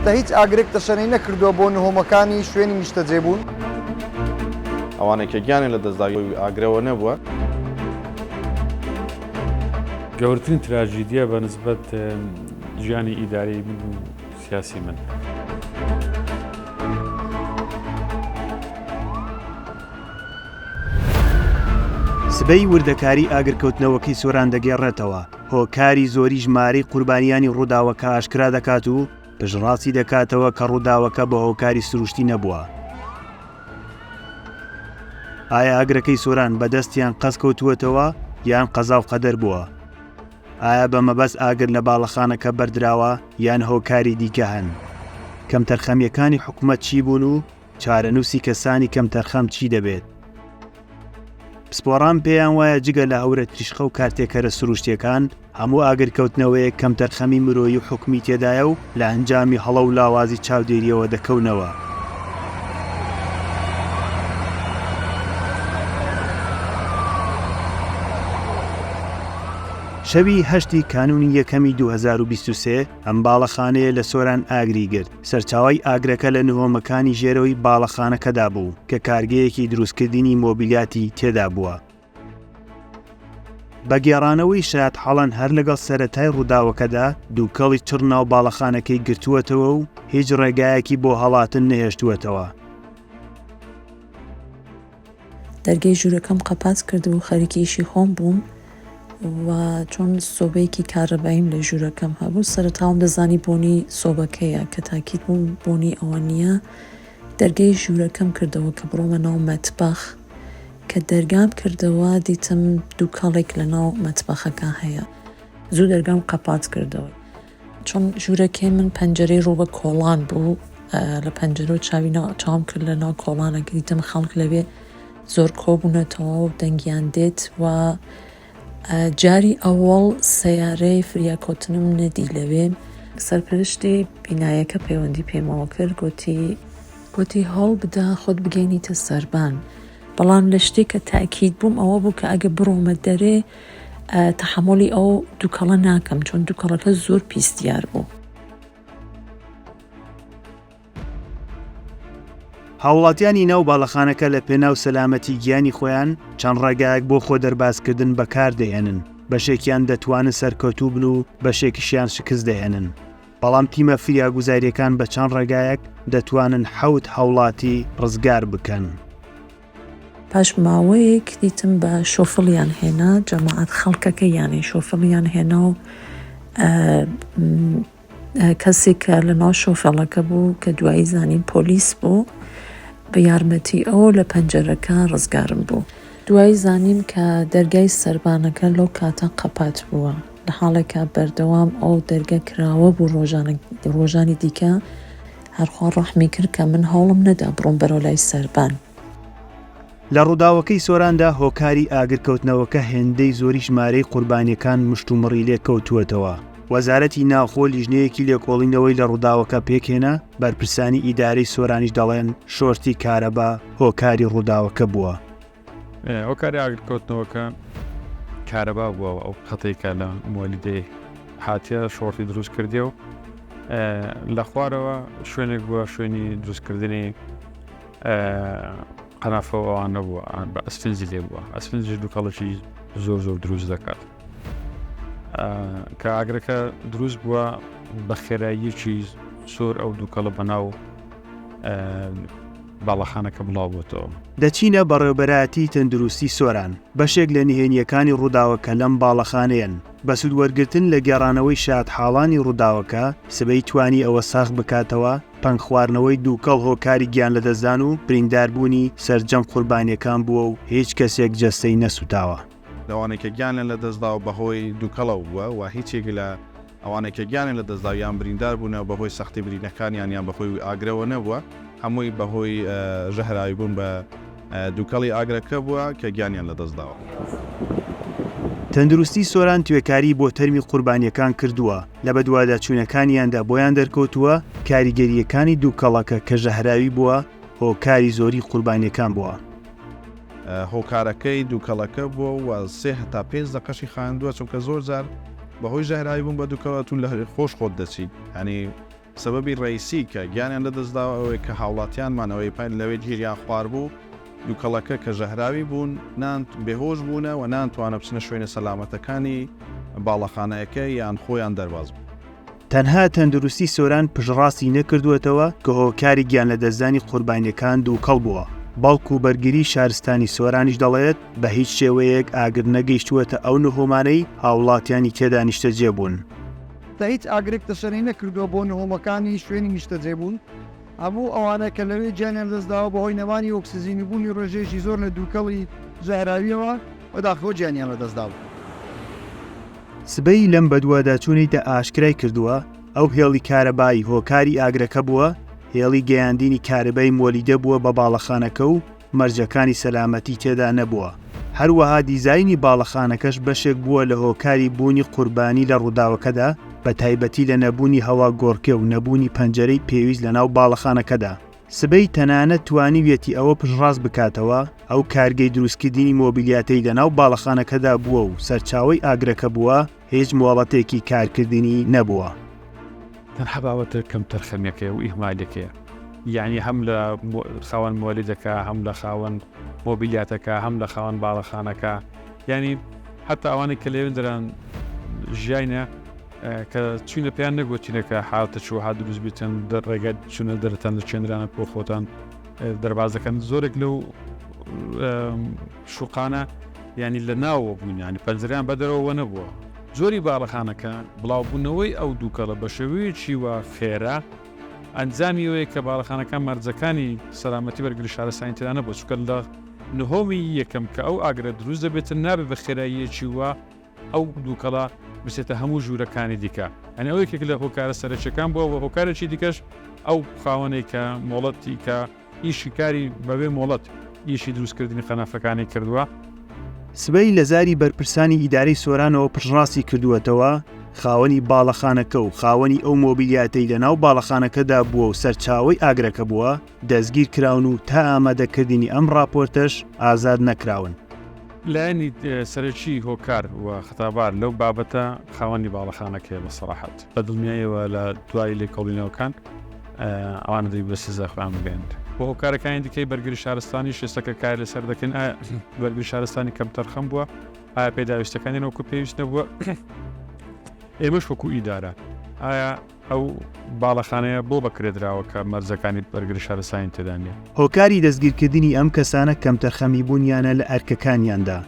کاتە هیچ ئاگرێک تەشەنەی نەکردووە بۆ نهۆمەکانی شوێنی نیشتەجێبوون. ئەوانەی کە گیانیان لەدەستدا بەهۆی ئاگرەوە نەبووە. گەورەترین تراژیدیا بە نسبەت ژیانی ئیدارەی من و سیاسی من. سبەی وردەکاری ئاگرکەوتنەوەکەی سۆران دەگێڕێتەوە، هۆکاری زۆری ژمارەی قوربانیانی ڕووداوەکە ئاشکرا دەکات و پشتڕاستی دەکاتەوە کە ڕووداوەکە بە هۆکاری سروشتی نەبووە. ئایا ئاگرەکەی سۆران بە دەست یان قەست کەوتووەتەوە یان قەزا و قەدەر بووە؟ ئایا بە مەبەست ئاگر لە باڵەخانەکە بەردراوە یان هۆکاری دیکە هەن؟ کەمتەرخەمییەکانی حکومەت چی بوون و چارەنووسی کەسانی کەمتەرخەم چی دەبێت؟ پسپۆڕان پێیان وایە جگە لە هەورە تریشقە و کارتێکەرە سروشتییەکان، هەموو ئاگرکەوتنەوەیەک کەمتەرخەمی مرۆیی و حکومی تێدایە و لە ئەنجامی هەڵە و لاوازی چاودێرییەوە دەکەونەوە. شەوی هەشتی کانوونی یەکەمی 2023 ئەم باڵەخانەیە لە سۆران ئاگری گرت، سەرچاوەی ئاگرەکە لە نهۆمەکانی ژێرەوەی باڵەخانەکەدا بوو کە کارگەیەکی دروستکردنی مۆبیلیاتی تێدا بووە. بە گێڕانەوەی شایەتحاڵان هەر لەگەڵ سەرەتای ڕووداوەکەدا دووکەڵی چڕ ناو باڵەخانەکەی گرتووەتەوە و هیچ ڕێگایەکی بۆ هەڵاتن نەهێشتووەتەوە. دەرگەی ژوورەکەم قەپات کردبوو خەریکی ئیشی خۆم بووم و چۆن سۆبەیەکی کارەباییم لە ژوورەکەم هەبوو سەرەتا وام دەزانی بۆنی سۆبەکەیە کە تاکید بووم بۆنی ئەوە نییە دەرگەی ژوورەکەم کردەوە کە بڕۆمە ناو مەتبەخ کە دەرگام کردەوە دیتم دووکەڵێک لە ناو مەتبەخەکە هەیە زوو دەرگام قەپات کردەوە. چون ژوورەکەی من پەنجەرەی ڕوو بە کۆڵان بوو لە پەنجەرە و چاوی چاوم کرد لە ناو کۆڵانەکە دیتم خەڵک لەوێ زۆر کۆبوونەتەوە و دەنگیان دێت و جاری ئەوەڵ سەیارەی فریاکەوتنم نەدی لەوێ سەرپەرشتی بینایەکە پەیوەندی پێمەوە کرد گوتی گوتی هەوڵ بدە خۆت بگەینیتە سەربان بەڵام لە شتێک کە تاکید بووم ئەوە بوو کە ئەگە بڕۆمە دەرێ تەحەمولی ئەو دوکەڵە ناکەم چۆن دوکەڵەکە زۆر پیس دیار بوو. هاوڵاتیانی ناو باڵەخانەکە لە پێناو سەلامەتی گیانی خۆیان چەند ڕێگایەک بۆ خۆ دەربازکردن بەکار دەهێنن، بەشێکیان دەتوانن سەرکەوتوو بن و بەشێکیشیان شکست دەهێنن، بەڵام تیمە فریاگوزارییەکان بە چەند ڕێگایەک دەتوانن حەوت هاوڵاتی ڕزگار بکەن. پاش ماوەیەک دیتم بە شۆفڵیان هێنا جەماعەت خەڵکەکە یانێ شۆفڵیان هێنا و کەسێک کە لە ناو شۆفێڵەکە بوو کە دوایی زانیم پۆلیس بوو بە یارمەتی ئەو لە پەنجەرەکە ڕزگارم بوو. دوایی زانیم کە دەرگای سەربانەکە لەو کاتە قەپات بووە لە حاڵێکا بەردەوام ئەو دەرگە کراوە بوو ڕۆژانە ڕۆژانی دیکە هەر خوا ڕەحمی کرد کە من هەوڵم نەدا بڕۆم بەرەو لای سەربان. لە ڕووداوەکەی سۆراندا هۆکاری ئاگرکەوتنەوەکە هێندەی زۆری ژمارەی قوربانییەکان مشتومڕی لێکەوتووەتەوە. وەزارەتی ناوخۆ لیژنەیەکی لێکۆڵینەوەی لە ڕووداوەکە پێکهێنا، بەرپرسانی ئیدارەی سۆرانیش دەڵێن شۆرتی کارەبا هۆکاری ڕووداوەکە بووە. هۆکاری ئاگرکەوتنەوەکە کارەبا بووە ئەو خەتەی کە لە مۆلیدەی هاتیە شۆرتی دروست کردی و لە خوارەوە شوێنێک بووە شوێنی دروستکردنی قەنافە ئەوانە بووە بە ئەسفنجی لێ بووە ئەسفنجی دووکەڵێکی زۆر زۆر دروست دەکات کە ئاگرەکە دروست بووە بە خێراییەکی زۆر ئەو دووکەڵە بەناو باڵەخانەکە بڵاو بۆتەوە. دەچینە بەڕێوبەرایەتی تەندروستی سۆران، بەشێک لە نهێنییەکانی ڕووداوەکە لەم باڵەخانەیەن، بە سوودوەرگرتن لە گێڕانەوەی شایەتحاڵانی ڕووداوەکە، سبەی توانی ئەوە ساغ بکاتەوە، پەنگخواردنەوەی دووکەڵ هۆکاری گیانلەدەستدان و برینداربوونی سەرجەم قوربانییەکان بووە و هیچ کەسێک جەستەی نەسووتاوە. لەوانەی کە گیانیان لەدەستداوە بەهۆی دووکەڵەوە بووە و هیچ یەک لە ئەوانەی کە گیانیان لەدەستداوە یان بریندار بوونە بەهۆی سەختی برینەکانیان یان بەهۆی ئاگرەوە نەبووە، هەمووی بەهۆی ژەهراوی بوون بە دووکەڵی ئاگرەکە بووە کە گیانیان لەدەستداوە. تەندروستی سۆران توێکاری بۆ تەرمی قوربانییەکان کردووە، لە بەدواداچوونەکانیاندا بۆیان دەرکەوتووە کاریگەرییەکانی دووکەڵەکە کە ژەهراوی بووە هۆکاری زۆری قوربانییەکان بووە. هۆکارەکەی دووکەڵەکە بووە و سێ هەتا پێنج دەقەشی خایاندووە، چونکە زۆر جار بەهۆی ژەهراوی بوون بە دووکەڵە تو لە خۆش خۆت دەچیت یانی. سەبەبی ڕەئیسی کە گیانیان لەدەستداوە ئەوەیە کە هاوڵاتیانمان ئەوەی پای لەوێ گیریان خواربوو دوکەڵەکە کە ژەهراوی بوون نان بێهۆش بوونە و نانتوانە بچنە شوێنە سەلامەتەکانی باڵەخانەیەکە یان خۆیان دەرباز بن. تەنها تەندروستی سۆران پشتڕاستی نەکردووەتەوە کە هۆکاری گیانلەدەستدانی قوربانییەکان دووکەڵ بووە، بەڵکو بەرگری شارستانی سۆرانیش دەڵێت، بە هیچ شێوەیەک ئاگر نەگەیشتووەتە ئەو نهۆمانەی هاوڵاتیانی تێدا نیشتەجێ بوون. تا هیچ ئاگرێک تەشەنەی نەکردووە بۆ نهۆمەکانی شوێنی نیشتەجێبوون، هەموو ئەوانە کە لەوێ گیانیان لەدەستداوە بەهۆی نەمانی ئۆکسجین و بوونی ڕێژەیەکی زۆر لە دووکەڵی ژەهراوییەوە بەداخەوە گیانیان لەدەستداوە. سبەی لەم بەدواداچوونەیدا ئاشکرای کردووە، ئەو هێڵی کارەبای هۆکاری ئاگرەکە بووە، هێڵی گەیاندینی کارەبای مۆلیدە بووە بە باڵەخانەکە و مەرجەکانی سەلامەتی تێدا نەبووە، هەروەها دیزاینی باڵەخانەکەش بەشێک بووە لە هۆکاری بوونی قوربانی لە ڕووداوەکەدا، بەتایبەتی لە نەبوونی هەواگۆڕکێ و نەبوونی پەنجەرەی پێویست لەناو باڵەخانەکەدا. سبەی تەنانەت توانیویەتی ئەوە پشتڕاست بکاتەوە، ئەو کارگەی دروستکردنی مۆبیلیاتەی لەناو باڵەخانەکەدا بووە و سەرچاوەی ئاگرەکە بووە، هیچ مۆڵەتێکی کارکردنی نەبووە. تەنها بابەتە کەمتەرخەمیەکەیە و ئیهمالیەکەیە یانی هەم لە خاوەن مۆلیدەکە هەم لە خاوەن مۆبیلیاتەکە هەم لە خاوەن باڵەخانەکە یانی حتا ئەوانەی کە لەوێن دەران ژیاینە کە چوینە پێیان نەگوتینە کە حالتە چوها دروست بیتن دە ڕێگە چونە دەرتان لە چێنرانە بۆ خۆتان دەربازەکەن زۆرێک لەو شوقانە یانی لە ناوەوە بوون یانی پەنجەرەیان بە دەرەوەوە نەبووە. جۆری باڵەخانەکە، بڵاوبوونەوەی ئەو دووکەڵە بە شێوەیەکی وا خێرا ئەنجامی ئەوەیە کە باڵەخانەکان مەرجەکانی سەلامەتی بەرگری شارستانی تێدا نەبووە چونکە لە نهۆمی یەکەم کە ئەو ئاگرە دروست دەبێتن نابێت بە خێراییەکی وا ئەو دووکەڵە بچێتە هەموو ژوورەکانی دیکە یانی ئەو یەکێک لە هۆکارە سەرەکیەکان بووە و هۆکارێکی دیکەش ئەو خاوەنەی کە مۆڵەتی کە ئیشی کاری بەبێ مۆڵەت ئیشی دروستکردنی قەنەفەکانی کردووە. سبەی لە زاری بەرپرسانی ئیدارەی سۆرانەوە پشتڕاستی کردووەتەوە، خاوەنی باڵەخانەکە و خاوەنی ئەو مۆبیلیاتەی لەناو باڵەخانەکەدا بووە و سەرچاوەی ئاگرەکە بووە، دەستگیر کراون و تا ئامادەکردنی ئەم ڕاپۆرتەش ئازاد نەکراون. لایەنی سەرەکی هۆکار و خەتابار لەو بابەتە خاوەنی باڵەخانەکەیە بە سەراحەت. بە دڵنیایەوە لە دوای لێکۆڵینەوەکان ئەوانە دەبی بە سزا خۆیان بگەیەنن. بۆ هۆکارەکانی دیکەی بەرگری شارستانیش ئێستا کە کار لەسەر دەکەین ئایا بەرگری شارستانی کەمتەرخەم بووە؟ ئایا پێداویستەکانیان وەکو پێویست نەبووە؟ ئێمەش وەکو ئیدارە ئایا ئەو باڵەخانەیە بۆ بەکرێدراوە کە مەرجەکانی بەرگری شارستانی تێدا نییە؟ هۆکاری دەستگیرکردنی ئەم کەسانە کەمتەرخەمی بوونیانە لە ئەرکەکانیاندا،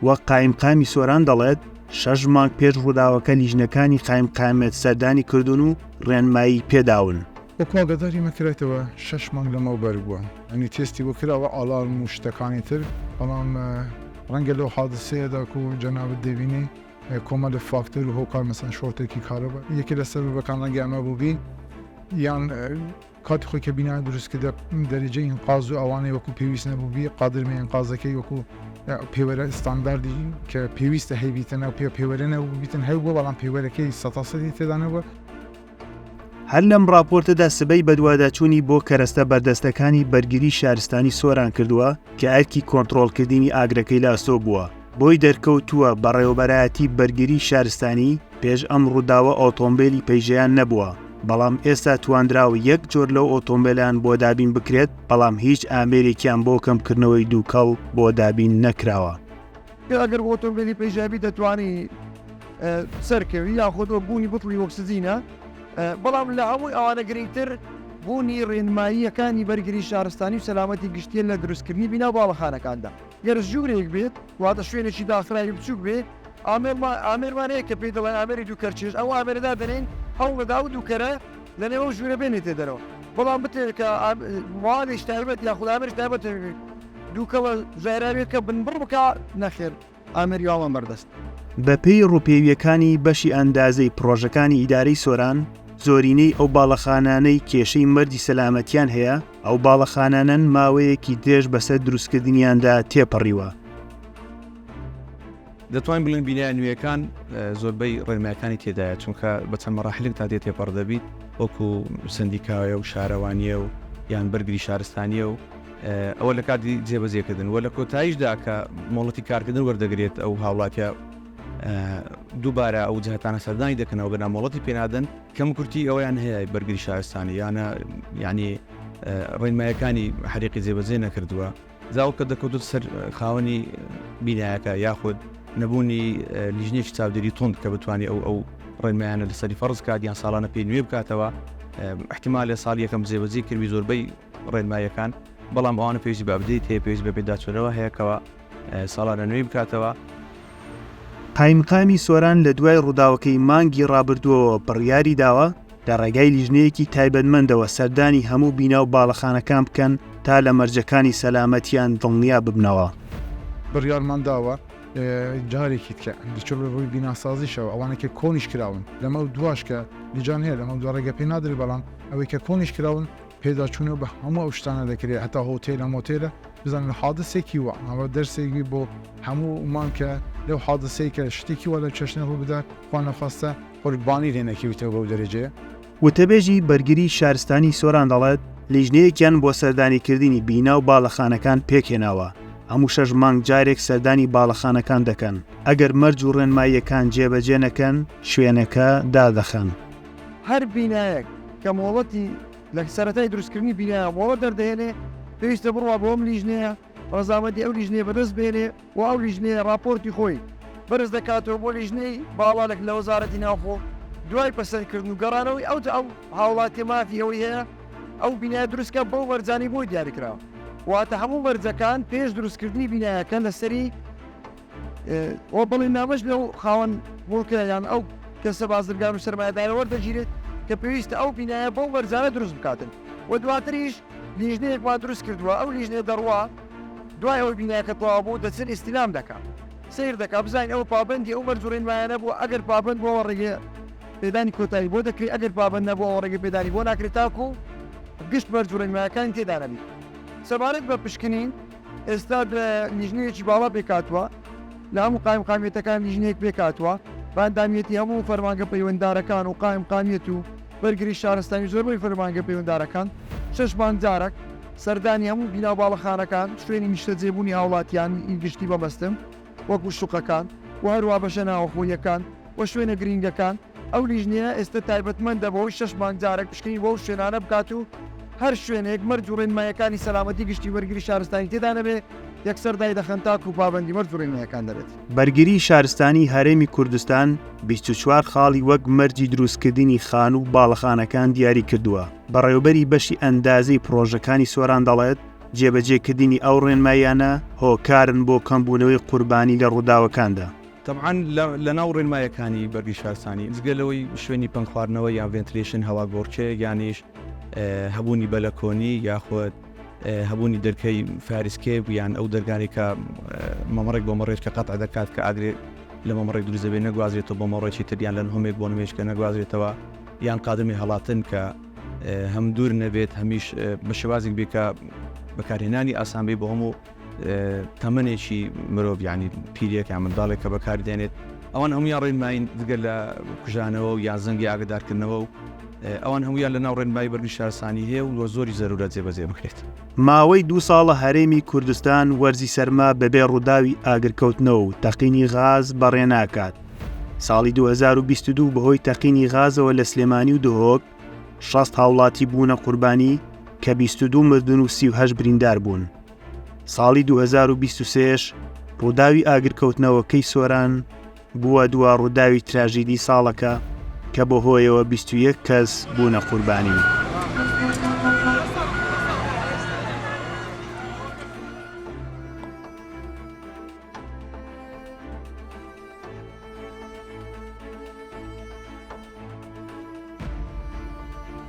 وەک قایمقامی سۆران دەڵێت، شەش مانگ پێش ڕووداوەکە لیژنەکانی قایمقامیەت سەردانی کردوون و ڕێنمایی پێداون. وەکو ئاگاداری مەکرایتەوە شەش مانگ لەمەوبەر بووە یانی تێستی بۆ کراوە ئالارم و شتەکانی تر بەڵام ڕەنگە لەو حادسەیەدا کو جەنابت دەبینی کۆمەلە فاکتەر و هۆکار مەسەن شۆرتێکی کارەبا یەکێ لە سەبەبەکان ڕەنگە ئەمە بووبی یان کاتی خۆی کە بینای دروست کردە دەرەجەی ئینقاز و ئەوانەی وەکو پێویست نەبووبی قادرمە ئینقازەکەی وەکو پێوەرە ستانداردی کە پێویستە هەیبیتن ئەو پێ پێوەرە نەبووبیتن هەبووە بەڵام پێوەرەکەی سەتاسەدی تێدا نەبووە. هەر لەم ڕاپۆرتەدا سبەی بەدواداچوونی بۆ کەرەستە بەردەستەکانی بەرگری شارستانی سۆران کردووە کە ئەرکی کۆنتڕۆڵکردنی ئاگرەکەی لە ئەستۆ بووە، بۆی دەرکەوتووە بەڕێوەبەرایەتی بەرگری شارستانی پێش ئەم ڕووداوە ئۆتۆمبێلی پەیژەیان نەبووە، بەڵام ئێستا توانراوە یەک جۆر لەو ئۆتۆمبێلەیان بۆ دابین بکرێت، بەڵام هیچ ئامێرێکیان بۆ کەمکردنەوەی دووکەڵ بۆ دابین نەکراوە. ئەگەر ئۆتۆمبێلی پەیژەبی دەتوانی سەرکەوی یاخود بوونی بتڵی ئۆکسجینە، بەڵام لە هەمووی ئەوانە گرنگتر بوونی ڕێنماییەکانی بەرگری شارستانی و سەلامەتی گشتییە لە دروستکردنی بینا و باڵەخانەکاندا. گەر ژوورێک بێت، واتە شوێنێکی داخراوی بچووک بێ، ئامێرمان ئامێرمان هەیە کە پێی دەڵێن ئامێری دووکەرکێش، ئەو ئامێرە دادەنێین هەوڵدەدا ئەو دووکەرە لە نێو ئەو ژوورە بێنێتە دەرەوە، بەڵام بتەوێت کە مەوادێکی تایبەت یاخود ئامێرێکی تایبەت دووکەڵە ژەهراویەکە بنبڕ بکا، نەخێر ئامێری وامان بەردەست. بەپێی ڕووپێوییەکانی بەشی ئەندازەی پڕۆژەکانی ئیدارەی سۆران، زۆرینەی ئەو باڵەخانانەی کێشەی مەرجی سەلامەتیان هەیە، ئەو باڵەخانانەن ماوەیەکی درێژ بەسەر دروستکردنیاندا تێپەڕیوە. دەتوانین بڵێین بینایە نوێیەکان زۆربەی ڕێنمایەکانی تێدایە چونکە بە چەند مەراحلێک تا دێ تێپەڕ دەبیت وەکو سندیکایە و شارەوانیە و یان بەرگری شارستانیە و ئەوە لە کاتی جێبەجێکردن و لە کۆتاییشدا کە مۆڵەتی کارکردن وەردەگرێت ئەو هاوڵاتیە. دووبارە ئەو جهتانە سەردانی دەکەنەوە گەنا مۆڵەتی پێنادەن کەم کورتی ئەوەیان هەیە بەرگری شارستانی یانە یعنی ڕێنمایەکانی حریقی جێبەجێ نەکردووە زاو کە دەکەوتە سەر خاوەنی بینایەکە یاخود نەبوونی لیژنێکی چاودێری توند کە بتوانێت ئەو ئەو ڕێنمایانە لەسەری فەرز کات یان ساڵانە پێی نوێ بکاتەوە احتیمالە ساڵ یەکەم جێبەجێ کردی زۆربەی ڕێنمایەکان بەڵام ئەوانە پێویستی بە update هەیە پێویست بە پێداچوونەوە هەیە کەوا ساڵانە نوێی بکاتەوە. قایمقامی سۆران لە دوای ڕووداوەکەی مانگی ڕابردووەوە بڕیاری داوە لە ڕێگای لیژنەیەکی تایبەتمەندەوە سەردانی هەموو بینا و باڵەخانەکان بکەن تا لە مەرجەکانی سەلامەتیان دڵنیا ببنەوە. بڕیارمان داوە جارێکی تکە دەچێت لە ڕووی بیناسازیشەوە ئەوانەی کە کۆنیش کراون لەمەو دواش کە لیجان هەیە لەمەو دوا ڕێگە پێ نادرێت بەڵام ئەوەی کە کۆنیش کراون پێداچوونەوە بە هەموو ئەو شتانە دەکرێت هەتا هۆتێلە مۆتێلە بزانن حادسێکی وا ئەوە دەرسێکی بۆ هەموومان کە لەو حادسەی کە شتێکی وا لەو چەشنە ڕوو بدات خوا نەخواستە قوربانی لێ نەکەویتەوە بەو دەرەجەیە. وتەبێژی بەرگری شارستانی سۆران دەڵێت، لیژنەیەکیان بۆ سەردانیکردنی بینا و باڵەخانەکان پێکهێناوە، هەموو شەش مانگ جارێک سەردانی باڵەخانەکان دەکەن، ئەگەر مەرج و ڕێنماییەکان جێبەجێ نەکەن شوێنەکە دادەخەن. هەر بینایەک کە مۆڵەتی لە سەرەتای دروستکردنی بینایە مۆڵەت دەردەهێنێ، پێویستە بڕوا بۆ ئەم لیژنەیە، ڕەزامەندی ئەو لیژنەیە بەدەست بهێنێ و ئەو لیژنەیە ڕاپۆرتی خۆی بەرز دەکاتەوە بۆ لیژنەی باڵا لە لە وەزارەتی ناوخۆ، دوای پەسەندکردن و گەڕانەوەی ئەو ئەو هاوڵاتیە مافی ئەوەی هەیە ئەو بینایە دروست بکات بەو مەرجانەی بۆی دیاریکراوە، واتە هەموو مەرجەکان پێش دروستکردنی بینایەکە لەسەری و بەڵێننامەش لەو خاوەن موڵکە یان ئەو کەسە بازرگان و سەرمایەدارە وەردەگیرێت کە پێویستە ئەو بینایە بەو مەرجانە دروست بکاتن و دواتریش لیژنەیەکمان دروست کردووە ئەو لیژنەیە دەڕوا دوای ئەوەی بینایەکە تەواو بوو دەچن ئیستیلام دەکا سەیر دەکا بزانین ئەو پابەندی ئەو مەرج و ڕێنمایانە بووە ئەگەر پابەند بووە ڕێگە پێدانی کۆتایی بۆ دەکرێت ئەگەر پابەند نەبووە ئەوە ڕێگە پێدانی بۆ ناکرێت تاکو گشت مەرج و ڕێنمایەکانی تێدا نەبێت سەبارەت بە پشکنین ئێستا لیژنەیەکی باڵا پێکهاتووە، لە هەموو قایمقامیەتەکان لیژنەیەک پێکهاتووە بە ئەندامیەتی هەموو فەرمانگە پەیوەنددارەکان و قایمقامیەت و بەرگری شارستانی و زۆربەی فەرمانگە پەیوەنددارەکان شەش مانگ جارەک سەردانی هەموو بینا و باڵەخانەکان شوێنی نیشتەجێبوونی هاوڵاتیان ی گشتی بەبەستم وەکو شوقەکان و هەروا بەشە ناوەخۆییەکان و شوێنە گرینگەکان ئەو لیژنەیە ئێستە تایبەتمەندە بەوەی شەش مانگ جارێک پشکنین بۆ ئەو شوێنانە بکات و هەر شوێنێک مەرج و ڕێنماییەکانی سەلامەتی گشتی و بەرگری شارستانی تێدا نەبێ یەکسەر دایدەخەن تاکو پابەندی مەرج و ڕێنماییەکان دەبێت. بەرگری شارستانی هەرێمی کوردستان 24 خاڵی وەک مەرجی دروستکردنی خانوو و باڵەخانەکان دیاری کردووە، بەڕێوەبەری بەشی ئەندازەی پڕۆژەکانی سۆران دەڵێت، جێبەجێکردنی ئەو ڕێنماییانە هۆکارن بۆ کەمبوونەوەی قوربانی لە ڕووداوەکاندا. تەبعەن لە ناو ڕێنمایەکانی بەرگری شارستانی جگە لەوەی شوێنی پەنگ خواردنەوە یان ventilation هەواگۆڕکێ یانیش هەبوونی بەلەکۆنی یاخود هەبوونی دەرکەی fire escape یان ئەو دەرگانی کە مەمەڕێک بۆ مەڕێک کە قەتع دەکات کە ئاگرێ لە مەمەڕێک دروست دەبێت نەگوازرێتەوە بۆ مەڕێکی تر یان لە نهۆمێک بۆ نمێژ کە نەگوازرێتەوە یان قادرمی هەڵاتن کە هەم دوور نەبێت هەمیش بە شێوازێک بێ کە بەکارهێنانی ئاسان بێ بۆ هەموو تەمەنێکی مرۆڤ یانی پیرێک یان منداڵێک کە بەکار دێنێت ئەوان هەمویان ڕێنمایین جگە لە کوژانەوە و یان زەنگی ئاگدارکردنەوە و ئەوان هەمویان لە ناو ڕێنمایی بەرگری شارستانی هەیە و زۆری زەرورە جێبەجێ بکرێت. ماوەی دوو ساڵە هەرێمی کوردستان وەرزی سەرما بەبێ ڕووداوی ئاگرکەوتنەوە و تەقینی غاز بەڕێناکات. ساڵی 2022 بەهۆی تەقینی غازەوە لە سلێمانی و دهۆک 60 هاوڵاتی بوونە قوربانی کە 22 مردن و 38 بریندار بوون. ساڵی 2023 ڕووداوی ئاگرکەوتنەوەکەی سۆران بووە دوا ڕووداوی تراژیدی ساڵەکە کە بەهۆیەوە 21 کەس بوونە قوربانی.